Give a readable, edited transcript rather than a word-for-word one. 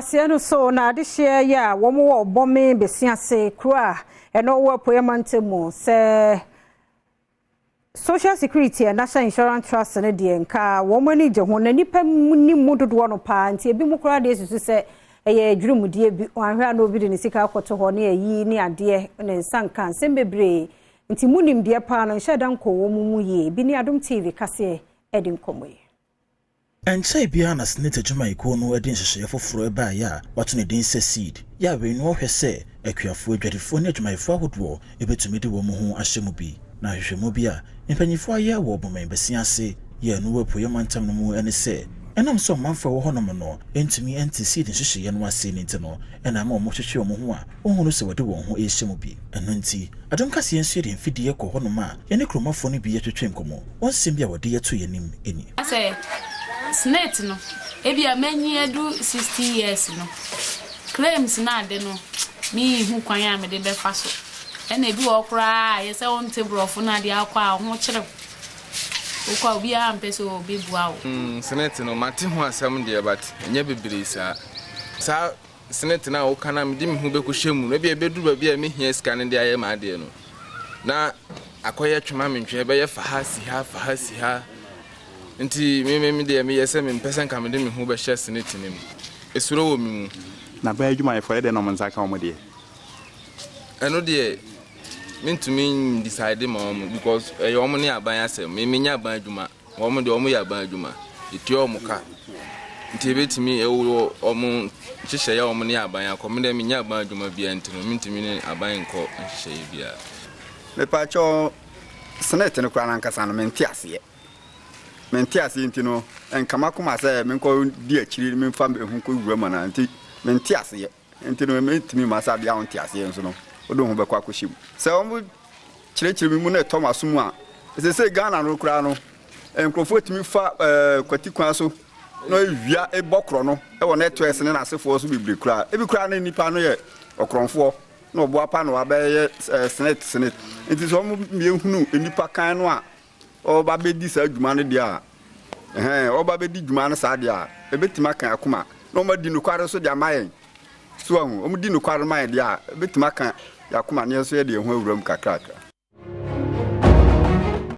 kaseɛ no so na adehyeɛ yɛ a wɔn wɔ Ɔbɔme Besiase kuro a ɛno wɔ Apueɛ Mantam mu sɛ Social Security and National Insurance Trust no deɛ nka wɔn ani gye ho na nnipa nim mu dodoɔ no paa nti ebi mu koraa deɛ susu sɛ ɛyɛ adwurumudie bi wɔahwɛ a na obi de ne sika akɔto hɔ ne ayi ne adeɛ ne nsa nka nsɛm bebree nti mu nimdeɛ paa no nhyɛ da nkɔ wɔn mu yie bi ne Adom TV kaseɛ ɛde nkɔmmɔ yi. Ɛnkyɛe biara na SSNIT adwumayɛkuo no de nhyehyɛeɛ foforɔ baeɛ a wɔato ne din sɛ Seed, yɛ a wei no wɔhwɛ sɛ akuafoɔ, adwadifoɔ ne adwumayɛfoɔ ahodoɔ bɛtumi de wɔn ho ahyɛ mu bi. Na ahwehwɛmu bi a mpanyinfoɔ ayɛ wɔ Ɔbɔmmɛn Basia ase yɛ no wɔ Apueeɛ Mantam no mu ne sɛ ɛnam sɛ ɔmanfoɔ a ɛwɔ hɔnom no ntumi nte Seed nhyehyɛeɛ no ase no nti no ɛna ama wɔhwehwɛ wɔn ho a wɔnhunu sɛ wɔde wɔn ho rehyɛ mu bi. Ɛno nti, Adom Kaseɛ nso yɛde mfidie kɔ hɔnom a yɛne kuromafoɔ no bi twetwe nkɔmmɔ. Wɔn nsɛm bi a wɔde ato yɛn anim ni. Sɛ SSNIT no, ebia manyi adu 60 years no, claims no ade no, menhu kwan a mede bɛfa so. Ɛna ebi wɔ hɔ koraa a yɛ sɛ wonte borɔfo no adeɛ akɔ a wo ho kyerɛw. Wokɔ a obiara mpɛ sɛ ɔbɛbua wo. SSNIT no, mate ho asɛm deɛ, but ɛnyɛ bebree saa. Saa SSNIT no a woka no a mede me ho bɛkɔhyɛ mu no, ebia ɛbɛduru baabi a mehia sika no de ayɛ m'adeɛ no, na akɔyɛ twema mentwe, ɛbɛyɛ fa ha si ha, fa ha si ha. Nti me me deɛ meyɛ sɛ mempɛ sɛ nka mede me ho bɛhyɛ SSNIT no mu. Esuro wɔ me mu. Na bɛyɛ adwumayɛfoɔ yɛ dɛn na ɔmo nsa ka ɔmo deɛ? Ɛno deɛ mentumi decide ma wɔn because ɛyɛ wɔn ne aban asɛm. Me menyɛ aban adwuma. Wɔn deɛ wɔn yɛ aban adwuma. Etua wɔn ka. Nti ebetumi ɛwɔ wɔn nhyehyɛeɛ a wɔn ne aban akɔ. Me deɛ menyɛ aban adwuma biara nti no mentumi ne aban nkɔ nhyehyɛeɛ biara. Mepakyɛw, SSNIT no koraa nankasa no mente aseɛ. Mente aseɛ nti no nka makoma sɛ menkɔ di akyiri memfa me ho nkɔ wura mu anaa, nti mente aseɛ. Nti no mentumi mma sɛ adeɛ a wonte aseɛ nso no wode wo ho bɛkɔ akɔhyɛ mu. Sɛ wɔn kyerɛkyerɛ me mu na ɛtɔ m'aso mu a, ɛsɛ sɛ Ghana no koraa no nkurɔfoɔ tumi fa kwati kwan so na ewia bɔ korɔ no wɔ networks ne n'asefoɔ so bebree koraa. Ebi koraa ne nipa no yɛ ɔkorɔmfoɔ na ɔboa pa na wabɛyɛ SSNIT SSNIT. Nti sɛ wɔn mmiehunu nipa kan no a ɔba bɛdi saa dwuma no deɛ a, ɛhɛn, ɔba bɛdi dwuma no saa deɛ a, ebɛtumi aka akoma na wɔn adi nokware nso de ama yɛn. So ahu, wɔn di nokware ma yɛn deɛ a, ebɛtumi aka yɛn akoma ne yɛn nso yɛde yɛn ho awura mu kakrakra.